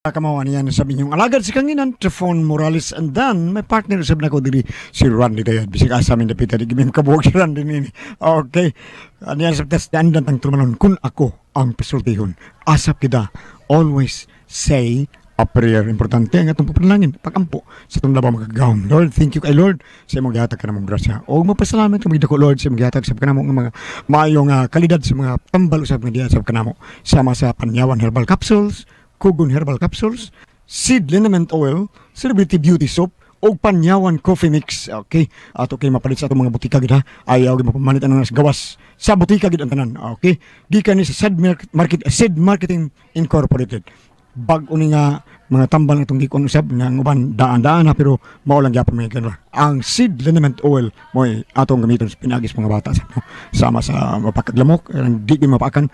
Kamo niyan sa inyong alagad si Kanginan, Trifon Morales, and then may partner usab nako diri si Randy Dayad. Bisag asa min dapita di gimim kabuok si Randy nini. Okay. Aniyan sa test andan tang trumanon kun ako ang pisultihon. Asap kita always say a prayer. Importante ang atong papanalangin, pagampo sa atong labaw makagagahom. Lord, thank you kay Lord sa imong gihatag kanamong grasya. Og mapasalamat kami dako Lord sa imong gihatag sa kanamo nga mga maayong kalidad sa mga tambal usab nga diha sa kanamo. Sama sa Panyawan Herbal Capsules, Kugon Herbal Capsules, Seed Liniment Oil, Celebrity Beauty Soap, og Panyawan Coffee Mix. Okay. Ato kay mapalit sa atong mga butika gid ha. Ayaw gid mapamalit ang mga gawas sa butika gid ang tanan. Okay. Gikan ni sa Seed Market, Seed Marketing Incorporated. Bag-o ni nga mga tambal nga itong gikon usab nga ang uban daan-daan na pero mao lang gyapon mga ganun. Ang Seed Liniment Oil mo'y atong gamiton sa pinagis mga bata sa sama sa mapakaglamok, ang di gyud mapakan,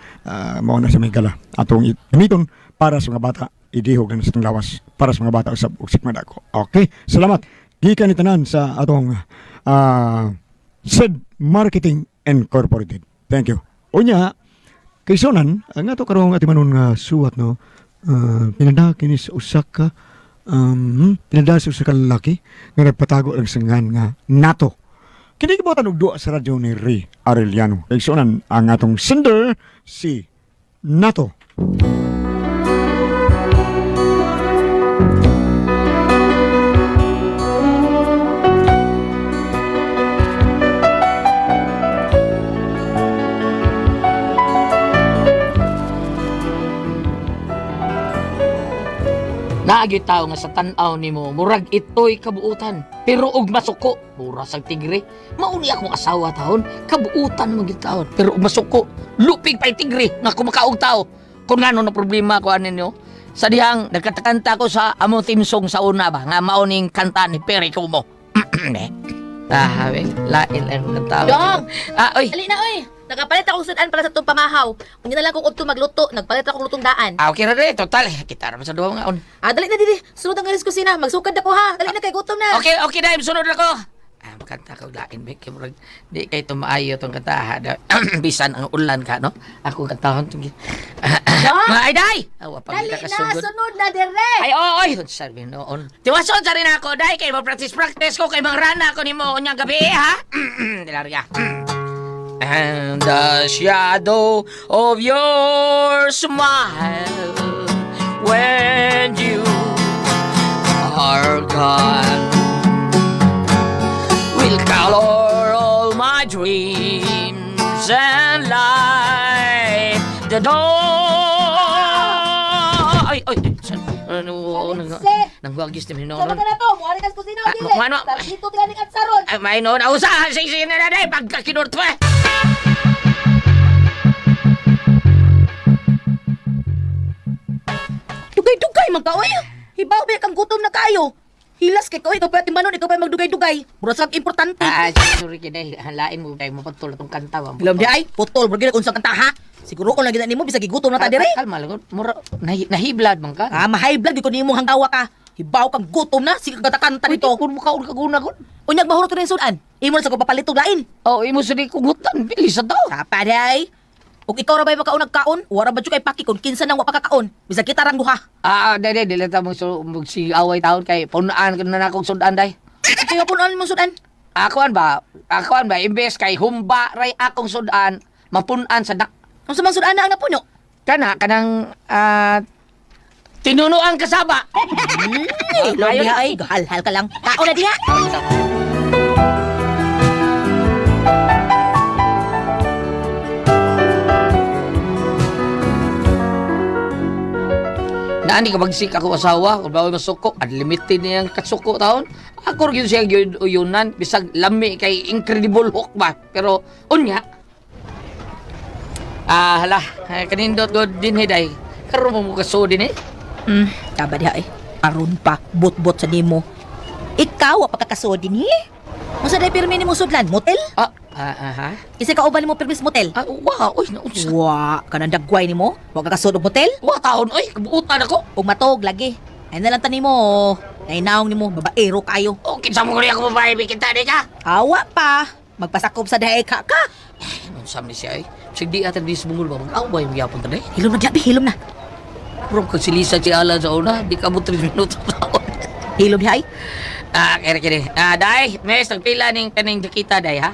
mao na sa may gala. Atong gamiton para sa mga bata idihog na sa atong lawas para sa mga bata usab ug sikma dako. Okay, salamat. Gikan ni tanan sa atong Seed Marketing Incorporated. Thank you. Unya, kay Sonan, ang ato karong atimanon nga suwat no, pinada kini sa usa ka pinada sa usa ka lalaki nga nagpatago lang sa ngan nga NATO. Kini gibuhatan og duwa sa radyo ni Ray Arellano. Kay Sonan ang atong sender si NATO. Naagyo tao nga sa tan-aw nimo, murag ito'y kabuutan. Pero og masuko, mura sang tigre. Mauni akong asawa taon, kabuutan man gyud taon. Pero og masuko, lupig pa'y tigre nga kumakaog tao. Kung ngano na problema ko anin nyo, sa dihang nagkatakanta ko sa among theme song sa una ba, nga mao ning kanta ni Perry Como. Ah, lain lang ang kanta. Dong! Ah, oy. Dali na oy. Nakapalit akong sudan para sa itong pamahaw. Unya na lang kung udto magluto. Nagpalit akong lutong daan. Ah, okay ra dre, total. Kita ra man sa duha nga on. Ah, dali na dili. Sunod ang galis kusina. Magsukad na ko ha. Dali na kay gutom na. Okay, okay na, sunod na ko. Ah, makanta ka lain ba kay murag di kay tumaayo tong kanta. Bisan ang ulan ka no. Ako kantahon tong. Dong! Ay day. Awa pa Dali kita na. kasugod. Sunod na dire. Ay oy, sabi noon. Tiwason sa rin ako day kay mo practice practice ko kay mangrana ko nimo unyang gabi ha. Dilarga. And the shadow of your smile when you are gone will color all my dreams and light the dawn. Ay, ay, ay, ano, Set. nangwagis ni Sama Minoron. ka na to. Muari ka sa kusina. Ah, Dili. ano? Dito tigaling at saron. Ay, may noon, ausa, sige, na, na, pagkakinurto eh. Dugay-dugay man ka oy. Hibaw ba kang gutom na kayo. Hilas kay ko ikaw pa timbanon ikaw pa magdugay-dugay. Mura sa importante. Ah, sorry kinay, halain mo kay mapatol atong kanta ba. Alam di ay, putol mura gyud unsang kanta ha. Siguro ko lang gid nimo bisag gigutom na ta dire. Kalma lang, mura, nahiblad man ka. Ah, ma-high blood gyud ko nimo hanggawa ka. Hibaw kang gutom na, sige katakanta Pwede nito. kung mukhaon ka guna kon. Unyag mahurot rin sudan. Imo na sa ko papalitog lain. Oh, imo sa di kugutan, bilis sa tao. Sapa day. Ug ikaw ra bay makaunag kaon, wara ba jud kay paki kun kinsa nang wa pa kakaon. Bisag kita rang duha. Ah, day, day, dili ta mong si away taon kay punaan ka na akong sudan day. Kaya punon mo sudan. Akuan ba? Akuan ba imbes kay humba ray akong sudan, mapunan sa dak. Unsa man sudan na ang napuno? Kana kanang tinunuang kasaba. Lord diha ay, halhal ka lang. Kaon na diha. Naani ka bagsik ako asawa, kung bawal masuko, unlimited niyang kasuko taon. Ako rin siya yun, uyunan, bisag lami kay Incredible Hulk ba. Pero, unya. Ah, hala, kanindot ko din hiday. Karon mo mo kaso din eh. Taba diha ay. Aron pa, bot-bot sa nimo. Ikaw wa pa kakasuod dinhi. Unsa day pirmi nimo sudlan? Motel? Ah, ah, ah, ha? Isa ka uban nimo pirmi sa motel? Ah, wow, oy, naunsa. Wa, kanang dagway nimo. Wa ka kasuod og motel? Wa taon, oy, kabuutan ako. Ug matog lagi. Ay na lang tani mo. Nainaong nimo, babaero kayo. Okay, sa mo ako babae, kita di ka. Awa pa. Magpasakop sa dae ka ka. Anong sam ni siya eh? Sige di ata di sa bungol ba? Mag-away mo yapon ta Hilom na diha, bi, hilom na. Bro, kung silisa si Alan sa una, di ka mo 3 minuto taon. Hilom diha ay. Ah, kere kere. Ah, day, mes, nagpila ning kaning jakita day ha.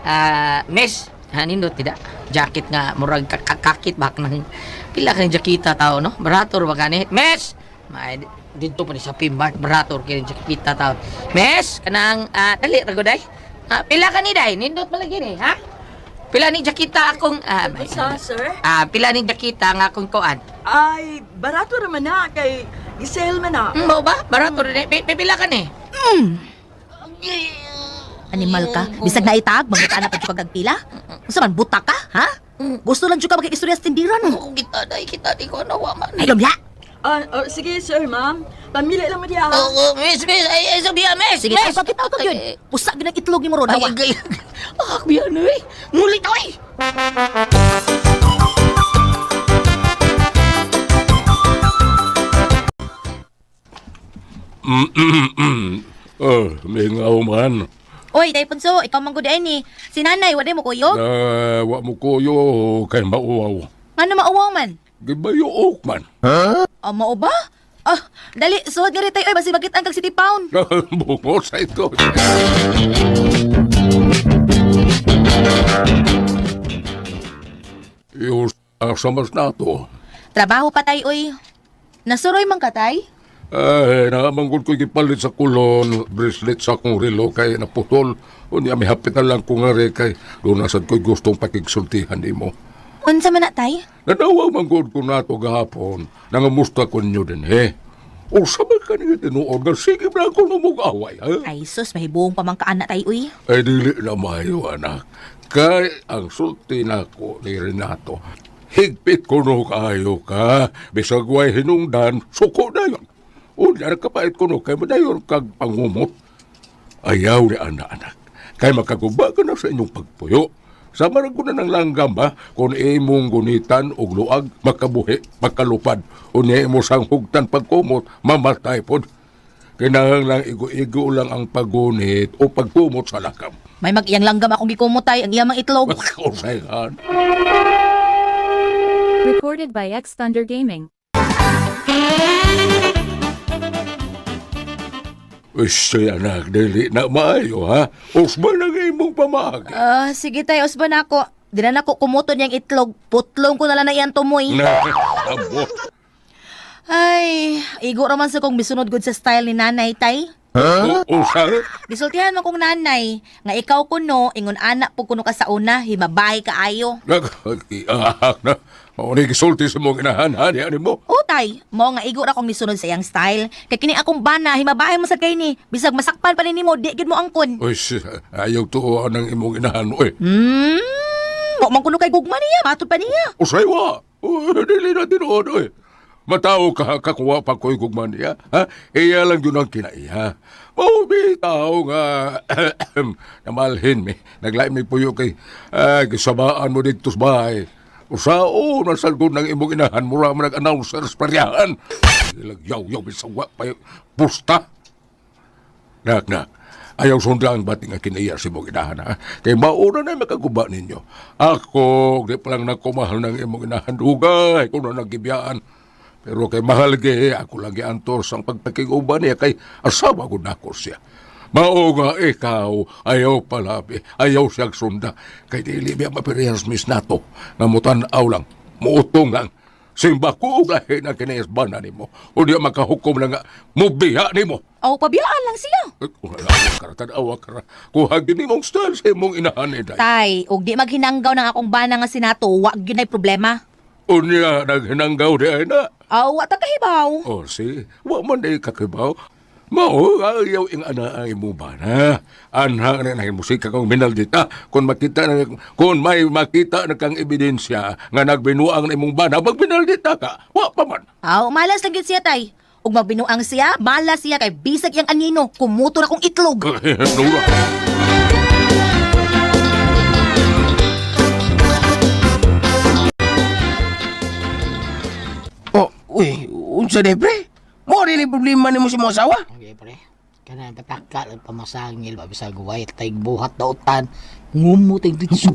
Ah, mes, ha nindot tidak. Jacket nga murag kakakit bak nang pila kaning jakita tao no? Barato ra ba kani? Mes! May dito pa ni sa Pimart barato ra kini jakita tao. Mes, kanang ah, dali ra go day. Ah, pila kani day? Nindot malagi ni, ha? Pila ni jakita akong ah, may- Sa, sir? ah, pila ni jakita nga akong kuan. Ay, barato raman na kay gisale man na. Mao ba? Barato rin eh. Pila ka ni? Animal ka. Bisag na itag, manguta na pa jud kag pila. Unsa man buta ka, ha? Gusto lang jud ka makikistorya sa tindiran. Ako kita day, kita di ko nawa man. Hilom diha. Ah, oh, sige, sir, ma'am. Pamili lang mo diha. ha? Oo, miss, miss, ay, ay, sabihan, miss, Sige, miss. tawag kita yun. Pusa gyud ang itlog nimo ron. Ay, Hawa. ay, ay, ah, biyan, eh. Mulit ako, eh. Oh, mingaw man. Oy, tay punso, ikaw man gud ay ni. Si nanay, wa mo kuyog. Na wa mo kuyo kay mauwaw. Ngano mauwaw man? Gibayuok man. Ah, mao ba? Ah, dali, suod nga rin tayo. Oy, basi makita ang kag City Pound. Bungo sa ito. Yung sa mas nato. Trabaho pa tayo, oy. Nasuroy man ka, tay? Ay, namanggod ko gipalit sa kulon, bracelet sa akong relo kay naputol. Unya, may hapit na lang ko nga re kay doon nasad ko'y gustong pakigsultihan nimo. Unsa man na, tay? Nanawa manggod ko nato gahapon, nangamusta ko ninyo din he. O sabay ka niyo tinuod nga sige ba ako namug-away, ha? Ay, sus, mahibuong pa man ka anak, tay, uy. Ay, dili na maayo, anak. Kay ang sulti nako ni Renato, higpit ko no kaayo ka, bisag way hinungdan, suko na yun. Unya, nakapait ko no, kay madayon kag pangumot. Ayaw ni anak, anak. Kay makaguba ka na sa inyong pagpuyo. Sama rin ko na ng langgam ba, kung imong gunitan og luag, makabuhi, makalupad. Unya imo sang hugtan pagkumot, mamatay pod. Kinahanglan igo-igo lang ang paggunit o pagkumot sa lakam. May mag-iyang langgam akong gikumot, tay, ang iyang itlog. Usayhan. Recorded by X Thunder Gaming. Uy, anak, dili na maayo, ha? Usba na nga imong pamaagi. Ah, sige tay, usba na ako. Di na nako kumuton niyang itlog. Putlong ko na lang na iyang tumoy. Na, abot. Ay, igo raman sa kong misunod gud sa style ni nanay, tay. Usa? Gisultihan mo kong nanay, nga ikaw kuno, ingon anak po kuno ka sa una, himabay ka ayo. Nagkiahak na. Maunay gisulti sa mong inahan, ha? Di mo. O tay, mo nga igo ra kong nisunod sa iyang style. Kay kini akong bana, himabahay mo sa kay ni. Bisag masakpan pa ni nimo, di gid mo angkon. Uy, ayaw tuoan ang imong inahan, uy. Mo man kuno kay gugma niya, matod pa niya. Usay wa. Uy, dili na tinuod, uy. Matao ka, kakuha pa ko'y gugma niya. Ha? Iya lang yun ang kinaiya. Mao tao nga namalhin mi. Naglaim mi puyo kay ah, gisabaan mo dito sa bahay. Usao, nasalgod ng imong inahan, mura man nag-announcer sa paryahan. Ilagyaw-yaw, bisawa pa yung pusta. Nak, nak, ayaw sunda ang bating nga kinaiya si imong inahan, ha? Kay mauna na makaguba ninyo. Ako, di pa lang nakumahal ng imong inahan, dugay, kung na nagibiyaan. Pero kay mahal gi, ako lang giantor sa pagpakiguba niya kay asawa ko nako siya. Mao nga ikaw, ayaw palabi, ayaw siyang sunda. Kay dili biya maparehas mis nato, nga mutan-aw lang, muutong lang. Simba ko og lahi na kinayas bana nimo. O di makahukom na nga, mubiya nimo. Aw, pabiyaan lang siya. Ay, kung awa ka ra, tanawa ka ra. Kuha gini mong style sa imong inahan eh, day. Tay, og di maghinanggaw ng akong bana nga sinato, wa gyud nay problema. Unya, naghinanggaw di ay na. Aw, wa ta kahibaw. O si, wa man di kakibaw. Mao, ayaw ing ana ang imo bana. Anha na na musika kang minaldita. Kung makita na, kung may makita na kang ebidensya nga nagbinuang na imong bana, magbinaldita ka. Wa pa man. Aw, malas lang gyud siya tay. Ug magbinuang siya, malas siya kay bisag iyang anino, kumuto na kong itlog. Nura. Oh, uy, unsa day pre? Mo rin problema nimo sa mga asawa. Okay, pre. Kanang pataka lang pamasangil, ba bisag white tay buhat dautan. Ngumo tay ditso.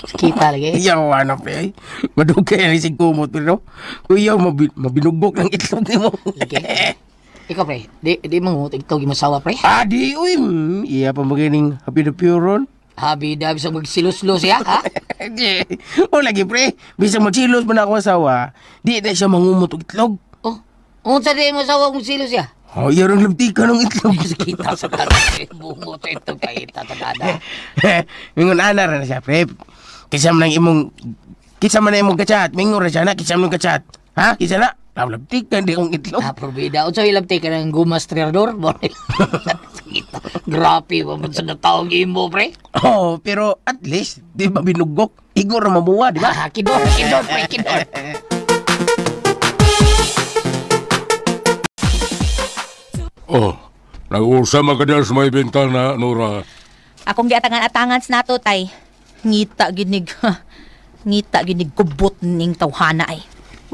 Kita lagi. Iyaw, ano, pre. Madugay na si kumot, pero. Kuya, mabinugok ng itlog nimo. Lagi. Ikaw pre, di mo itlog yung masawa pre. Ah, di, uy. Iya pa maganing happy na puron. Habi dabi sa magsilos-los ya, ha? Di. O lagi, pre. Bisang magsilos man ako asawa, di na siya mangumot og itlog. Oh, unsa di mo sawa kung silos ya? Oh, iya rin labtikan ng itlog. Kita sa kada. Bungo to ito kita sa kada. Mingon ana ra na siya, pre. Kisa man ang imong kisa man ang imong kachat, mingon ra siya na kisa man ang kachat. Ha? Kisa na? Labtikan di akong itlog. Ah, probida. Unsa ilabti ka ng gumas tirador? Kita. Grabe ba man sa nataong imo pre? Oh, pero at least di ba binugok? Igor ra mabuwa, di ba? Ah, kidor, kidor pre, kidor. Oh, nag-usa man ka diyan sa may bintana, Nora. Akong giatangan-atangan sa nato tay. Ngita ginig. Ngita ginig kubot ning tawhana ay.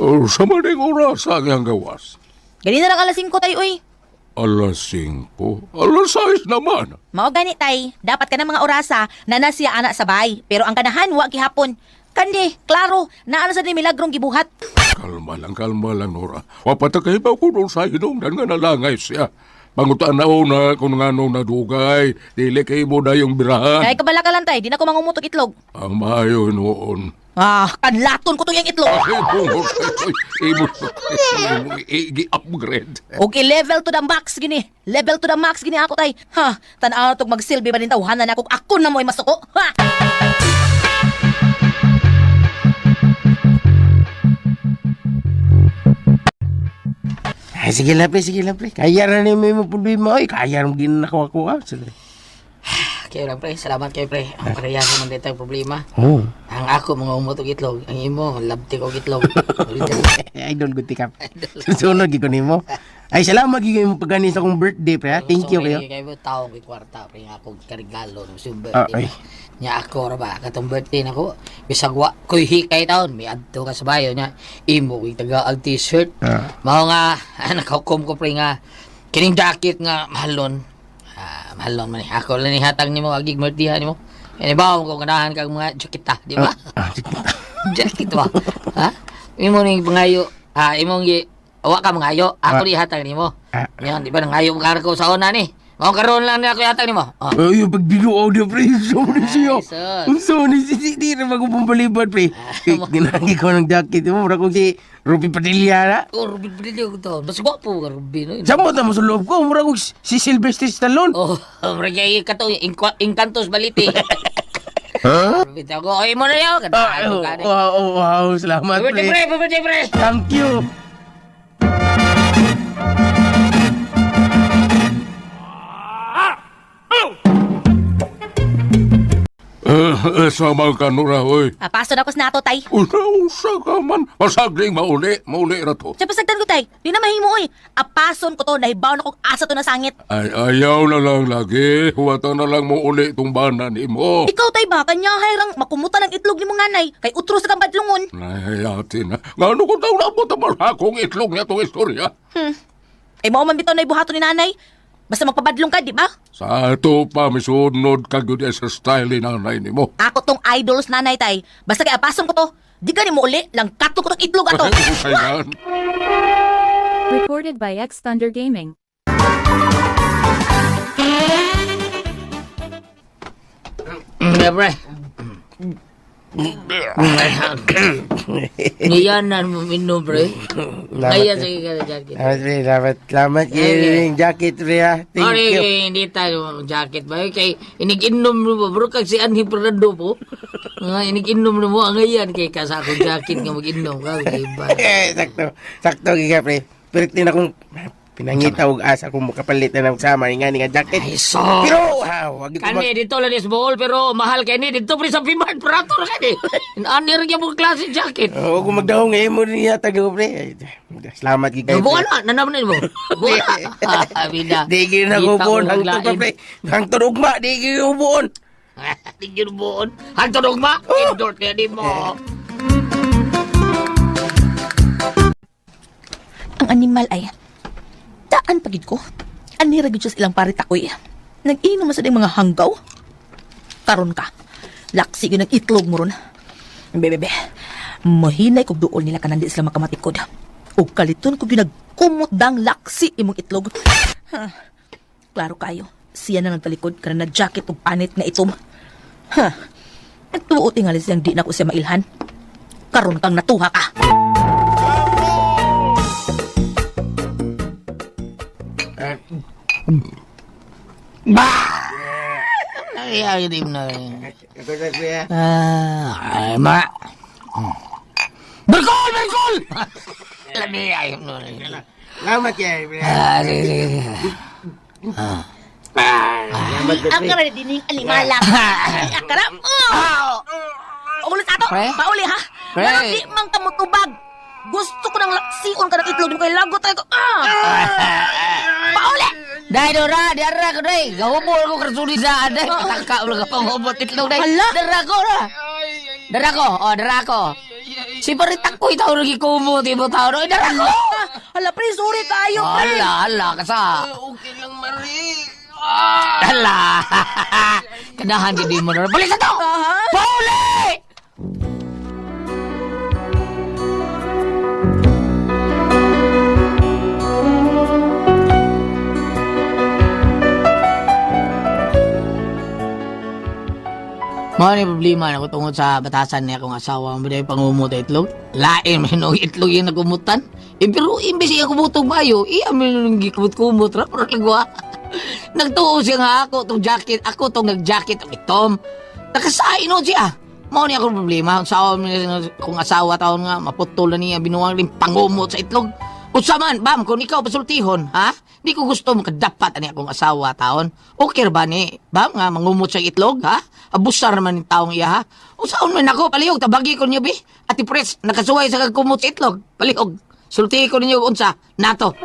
Oh, sa maning oras ang iyang gawas. Ganina lang alas 5 tay uy. Alas 5. Alas 6 naman. Mao gani tay, dapat ka ng mga orasa na nasiya ana sabay, pero ang kanahan wa gihapon. Kandi, klaro, naa na sa ni milagrong gibuhat. Kalma lang, Nora. Wapatakay ba ko doon sa hinungdan nga nalangay siya. Pangutaan na una kung nga nung nadugay. Dili kay mo na yung birahan. Kay kabala ka lang tay, di na ko mangumutok itlog. Ang maayo noon. Ah, kanlaton ko tong iyang itlog. Ay, bungo sa imo, imo, i-upgrade. Og i-level to the max gini. Level to the max gini ako tay. Ha, tan-aw tog magsilbi ba nin tawhana na kung ako na mo'y masuko. Ha. Ay, sige lang, pre, sige lang, pre. Kaya ra ni may problema, oy. Kaya ra mo ginakawa ko, ah. Sige. Kayo lang pre, salamat kayo pre. Ang pareha sa man dito ang problema. Oh. Ang ako mga umot og itlog, ang imo labti og itlog. Idol good pick up. Susunod gyud ko nimo. Ay, salamat gyud kayo pagani sa akong birthday, pre. ah. Thank you kayo. Kayo tao kay kwarta pre nga akong karigalo ng siyong Ah, birthday. ay. Nya ako ra ba katong birthday nako. Bisag wa koy hikay taon may adto ka sa bayo nya imo koy taga ang t-shirt. Ah. Mao nga nakahukom ko pre nga kining jacket nga mahalon. Ah, mahalon man ni ako lang ni hatag nimo agig birthday nimo. Kaya ba kung ganahan kag mga jakita, di ba? Ah, sige. Jacket ba? Ha? Imo ning pangayo, ah imong gi wa ka mangayo, ako ni hatag nimo. Ah. Yan, di ba nangayo ka ko sa una ni. Mao karon lang ni ako hatag nimo. Oh. Ay, yung pagbinuaw niya, pre. Sorry siya. Ay, sus. Ang sorry. Di na magpumpalibad, pre. Ginagi ko ng jacket mo. Mura kong si Rupi Padilla na. Oh, Ruben Padilla ko to. Mas gwapo ka Ruben. Oy. Sa mo mo sa loob ko. Mura kong si Sylvester Stallone. Oh, mura kay kato Encantos Balite. Huh? Ruben ako, oy mo na yaw. Ah, oh, wow, oh, wow. Salamat, Birthday pre. pre, birthday pre. Thank you. Sama ka, Nora, oy. Ah, paso na ko sa nato tay. Usa, usa ka man. Masagling mauli, mauli ra to. Sa pasagdan ko tay, di na mahimo oy. Apason ko to, nahibaw na kog asa to nasangit. Ay, ayaw na lang lagi. Huwata na lang mo uli itong bana ni mo. Ikaw tay ba kanya hayrang makumutan ang itlog ni mong nanay kay utro sa kang badlungon. Nahayati na. Nga ano ko daw nabot ang akong itlog niya itong istorya. Ay mao man bitaw na ibuhaton ni nanay. Basta magpabadlong ka, di ba? Sa ato pa, misunod ka gyud sa style ni nanay ni mo. Ako tong idols nanay tay. Basta kay apason ko to. Di gani mo uli, langkato ko tong itlog ato. Ay, yan. Recorded by X Thunder Gaming. Pre. Ngayanan mo minum, pre. Ngayon, sige ka na jacket. Salamat, pre. Salamat. Salamat kayo yung jacket, pre, ah. Thank Ore, you. kay hindi tayo jacket ba? Kay inig-inom mo ba, bro? Kag si Anhi Fernando po. Nga, inig-inom mo ang ngayon. Kay kasa akong jacket nga mag-inom ka. Iba. Eh, sakto. Sakto, giga, pre. Pero tin akong pinangita og asa kung makapalit na ng sama nga ni nga jacket. Ay, so. Pero, ha, wag ko Kani, dito lang is Bohol, pero mahal kay ni. Dito pre sa Pimart, prato na kani. Ani rin yung klase jacket. Oo, kung magdahong ngayon mo niya tago, pre. Ay, salamat gid kayo. Buwan na, nanaman mo. Buwan na. Ah, Bida. Di gyud na Kita ko ko buon hangtod pa, maglain. pre. Hangtod ugma, di gyud buon. Di gyud buon. Hangtod ugma, endorse kaya di mo. Ang animal ay daan pagid ko. Anira gid siya sa ilang paritakoy. Nag-inom man sa ding mga hanggaw. Karon ka. Laksi yun ang itlog mo ron. Bebe, bebe. Mahinay kog duol nila kanang di sila makamatikod. O kaliton kog yun nagkumot dang laksi imong itlog. Ha. Klaro kayo. Siya na nagtalikod kana na jacket ug panit nga itom. Ha. Nagtuo tingali siyang di na ko siya mailhan. Karon kang natuha ka. Ba! Ay, na. Ah, ay, ma. Berkol, berkol! Lami ay no. Salamat kay. Ah, sige, sige, sige. Akara dining alimala. Akara. Oh! Ulit ato. Pre? Pauli ha. Pre? Nga di man ka mutubag. Gusto ko nang laksion ka ng itlog di mo kay lagot tayo ko. Ah! Pauli. Dai dora, diara ko dai. Gahubol ko karsuli sa aday. Patangka ulo ka pangubot itlog dai. Hala. Dara ko ra. Dara ko, oh dara ko. Si paritak ko itaw lagi kumot ibo tao. Oy, dara ko. Hala pre, sorry kayo pre. Hala, hala kasa. Okay lang, Marie. Hala. Kanahan di mo na. Balik na to. Aha. Pauli! Mao ni problema na ko tungod sa batasan niya akong asawa ang biday pangumot sa itlog. Lain man og itlog yung nagumutan. Eh, pero imbes iya kumutog mayo, iya man yung gikumot-kumot ra pero lagwa. Nagtuo siya nga ako tong jacket, ako tong nag-jacket ang itom. Nakasain no siya. Mao ni akong problema. Ang sawa kung asawa taon nga maputol na niya binuang rin pangumot sa itlog. Unsa man, bam, kung ikaw pasultihon, ha? Di ko gusto makadapat ani akong asawa taon. Okay ba ni? Bam nga mangumot sa itlog, ha? Abusar naman yung taong iya, ha? Unsaon man ako, palihog, tabagi ko niyo, bi. Ati Pres, nakasuway sa kagkumot sa itlog. Palihog, sultihi ko ninyo unsa, nato.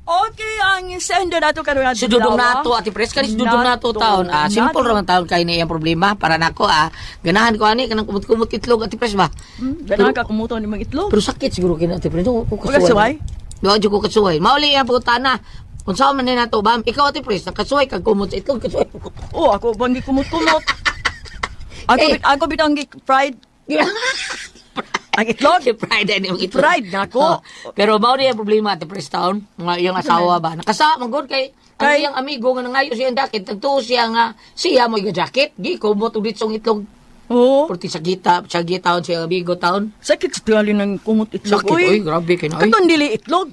Okay, ang sender nato karon Si Dudong nato, Ate Pres, kani si Dudong nato taon. Ah, simple raman taon kay niya ang problema para nako ah. Ganahan ko ani kanang kumot-kumot itlog Ate Pres ba. Ganahan ka kumuto ni mga itlog. Pero sakit siguro kini Ate Pres. Ko Kasuway? Duha jud ko kasuway. Mauli ang pangutana. Kung saan man ni nato ba? Ikaw Ate Pres, nakasuway kag kumot sa itlog kasuway. Oh, ako bang gikumot-kumot. Ako Eh. bit ako bitang gi-fried ang itlog. Si pride ani yung itlog. Pride na ako. Oh, pero mao ni ang problema Ate Pres taon, mga iyang asawa ba. Nakasa man gud kay ang Kay- iyang amigo nga nangayo siya ang jacket, nagtuo siya nga siya mo jacket, gi kumot og ditsong itlog. Oo. Purti sa gita, sa gita taon siya amigo taon. Sakit sa tingali ng kumot itlog. Sakit, oy, grabe kay na, oy. Katong dili itlog.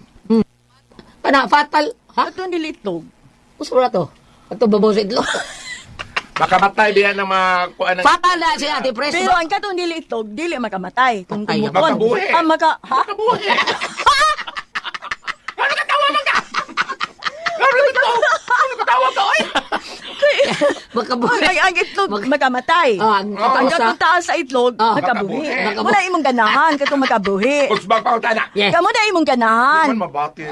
Pana fatal, ha? Katong dili itlog. Usa ra to. Ato babaw sa itlog. Makamatay biya ng mga kuan ng Fatal na siya Ate Pres. Pero ang katong dili itlog, dili makamatay. Kung Patay. kumuton. Makabuhi. Ah, maka, ha? Makabuhi. Ano ka tawa man ka? Ano ka tawa? Ano ka tawa ka oy? Makabuhi. Ang itlog, makamatay. Ah, ang Ang sa- katong taas sa itlog, Ah. makabuhi. Makabuhi. Wala imong ganahan, katong makabuhi. Usbag pa utana. Yeah. Kamo na imong ganahan. Di man mabati.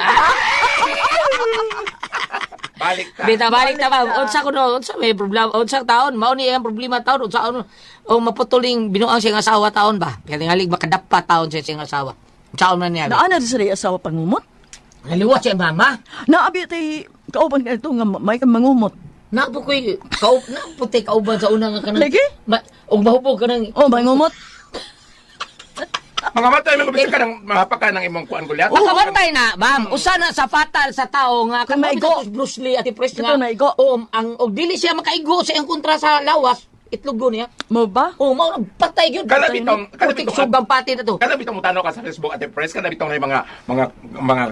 Balik ka. Bita balik ta ba? Unsa kuno, unsa may problema, unsa taon, mao ni ang problema taon, unsa ano o maputuling binuang siyang asawa taon ba? Kaya tingali makadapa taon siya siyang asawa. Unsaon man niya? Naana di sa asawa pangumot. Naliwat siya mama. Naabi tay kauban ka ito nga may kang mangumot. Napo ko'y kaup napo tay kauban sa una nga kanang. Lagi? Ma, og mahubog kanang Oh, mangumot. Mga matay mo bisa ka ng mahapa ka ng imong kuan gulyat. Makabantay na, ma'am. Usa na sa fatal sa tao nga Kung maigo. Bruce Lee at Pres nga. Ito naigo. O ang og dili siya makaigo sa iyang kontra sa lawas, itlogo niya. Mo ba? O mao na patay gyud. Kana bitong- kana Putik bitong- sugang pati na to. Kada bitong mutanaw ka sa Facebook Ate Pres, kada bitong na mga mga mga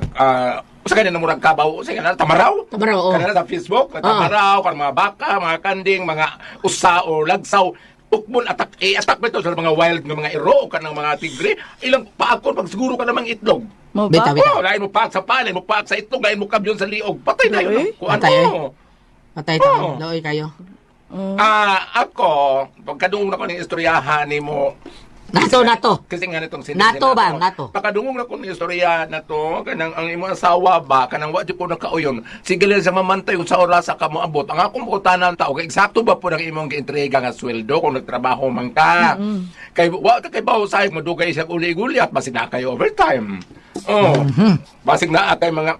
usa ka na murag kabaw, usa ka na tamaraw. Tamaraw, oo. Kada na sa Facebook, tamaraw, kan mga baka, mga kanding, mga usa o lagsaw. Ukbon atak eh, atak ba ito sa mga wild nga mga iro o kanang mga tigre? Ilang paakon pag siguro ka namang itlog. Mo ba? Bitaw, bitaw. Oh, lain mo paak sa palay, mo paak sa itlog, lain mo kabyon sa liog. Patay na yun. Oy. Kuan Patay, eh. mo. Patay taon. Oo. Looy kayo. Ah, ako, pagkadungog na ko ng istoryahan nimo. Nato, nato. Kasi nga nitong sin Nato ba? Nato. Pakadungog na ko ng istorya na to, kanang ang imong asawa ba, kanang wa di po nakauyon. Sige lang sa mamantay kung sa orasa ka moabot. Ang akong pangutanan tao, kay eksakto ba po ng imong giintrega nga sweldo kung nagtrabaho man ka? Kay wa ta kay bawo say madugay siya uli-uli at basin na kayo overtime. Oh. Basig naa kay mga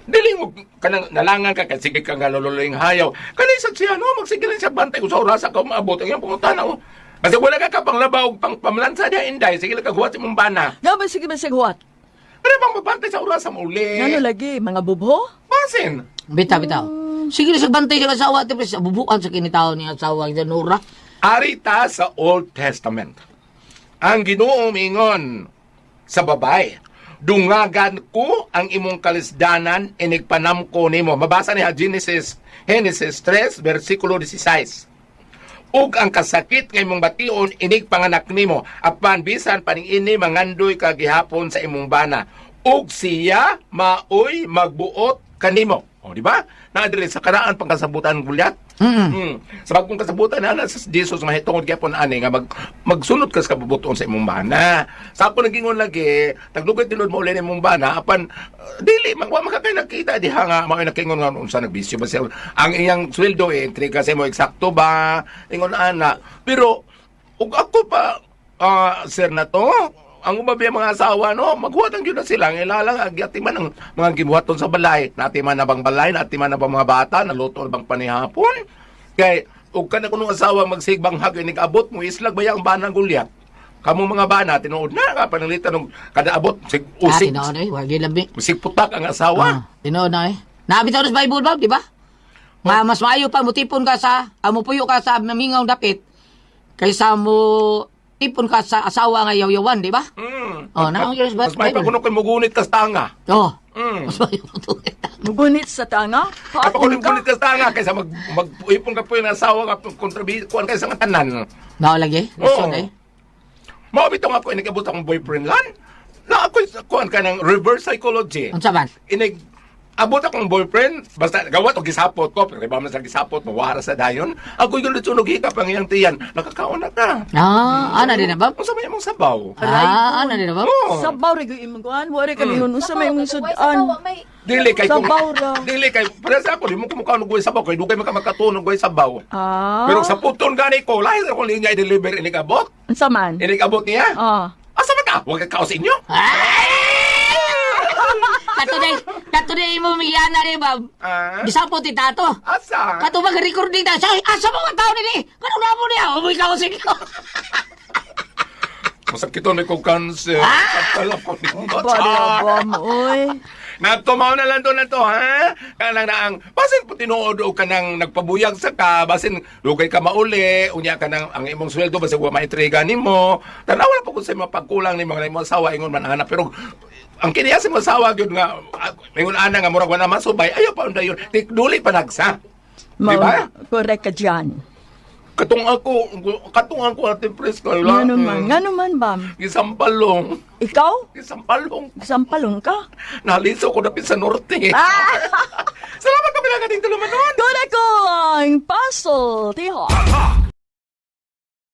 dili mo kanang nalangan ka kay sige ka nga lululing hayaw. Kani sa siya no, magsige lang siya bantay kung sa orasa ka umaabot ang iyang pangutana oh. Kasi wala ka ka panglabaw og pang pamlansa diha inday, sige lang ka guwat imong bana. Nga ba sige ba sige huwat? Pero bang mabantay sa orasa mo uli? Ngano lagi mga bubho? Basin. Bitaw, bitaw. Sige na sa bantay sa asawa, Ate Pres. Bubuan sa kinitaw ni asawa sa Nora. Arita sa Old Testament. Ang Ginoo mingon sa babae, dungagan ko ang imong kalisdanan inigpanamko nimo. Mabasa niya Genesis Genesis 3 versikulo 16. Ug ang kasakit nga imong bation inig panganak nimo apan bisan paning ini mangandoy ka gihapon sa imong bana. Ug siya maoy magbuot kanimo. O di ba? Naa diri sa karaan pangkasabutan gulyat. Mm. Sa bagong kasabutan na na sa Jesus mahitungod gyapon ani nga magsunod ka sa kabubuton sa imong bana. Sa ako nagingon lagi, taglugay tinud mo uli imong bana apan dili man wa makakay nakita diha nga mga nakingon nga unsa nagbisyo ba siya. Ang iyang sweldo eh entrega sa imo eksakto ba ingon ana. Pero ug ako pa sir na to ang umabi ang mga asawa no maghuwat ang gyud na sila ang ilalang agyati man ang mga gibuhaton sa balay natiman na bang balay natiman na bang mga bata naluto na bang panihapon kay ug kana kuno asawa magsigbang hag inig abot mo islag ba ang banang gulyat kamo mga bana tinuod na ka pananglitan og kada abot sig Ah, usig tinuod eh. Wag labi. usig putak ang asawa. Ah, tinuod na eh. Nabitaw sa Bible ba, di ba? Ma, mas maayo pa mutipon ka sa, mupuyo ka sa mamingaw dapit kaysa mo tipon ka sa asawa nga yaw-yawan, di ba? Oh, naong yun sa Mas may Bible. pa kuno kay mugunit ka sa tanga. Oh. Mm. Mas maayo mo to. Mugunit sa tanga? Ay, Haapon ka? pakulit ka sa tanga kaysa mag ipon ka po yung asawa ka kontrabi kuan kaysa nga tanan. Nao lagi. Oo. Lisod eh. Mao bitaw ako inigabot akong boyfriend lan. Na ako kuan ka ng reverse psychology. Unsa man? Inig abot akong boyfriend basta gawat og gisapot ko pero iba man sa gisapot mawara sa dayon. Ako yung litsunog hikap ang iyang tiyan. Nakakaon na ka. Ah, ana din na ba? Unsa may imong sabaw? Ah, ana din na ba? Oo. Sabaw ra gyud imong kuan, wa ra kaningon unsa may imong sudan. Dili kay kung Sabaw ra. Dili kay para sa ako di mo kumukha og sabaw kay dugay maka makatunog og sabaw. Ah. Pero sa puton gani ko lahi ra kung linya i-deliver inig abot. Unsa man? Inig abot niya. Ah. Asa man ka? Wa ka kao sa inyo? Kato day, kato day mo miyana ni ba? Ah. Gisapot ti tato. Asa? Kato ba recording ta? Say, asa mo ang tao nini? Kano na mo niya? Umuwi ka ko sa inyo. Masakit na ko cancer. Kapala ko ni Bada ba mo oy? Nagtumaw na lang to na to, ha? Kanang naang, basin po tinuod o kanang nagpabuyag sa ka, basin lugay ka mauli, unya ka nang ang imong sweldo, basin wa maitriga nimo. Tanaw na po kung sa mga pagkulang ni mga imong asawa, ingon man ana. Pero ang kiniya sa imong asawa, gyud nga, ingon ana nga, murag wala masubay, ayaw pa unday yun. Duli pa nagsa. Di ba? Correct ka dyan. Katong ako, Ate Priska, la. Ngano man, ngano man bam? Gisampalong. Ikaw? Gisampalong. Sampalon ka? Naliso ko dapit sa norte. Salamat kami lang ating tulumanon. Correct ko ang puzzle, tiho. Aha!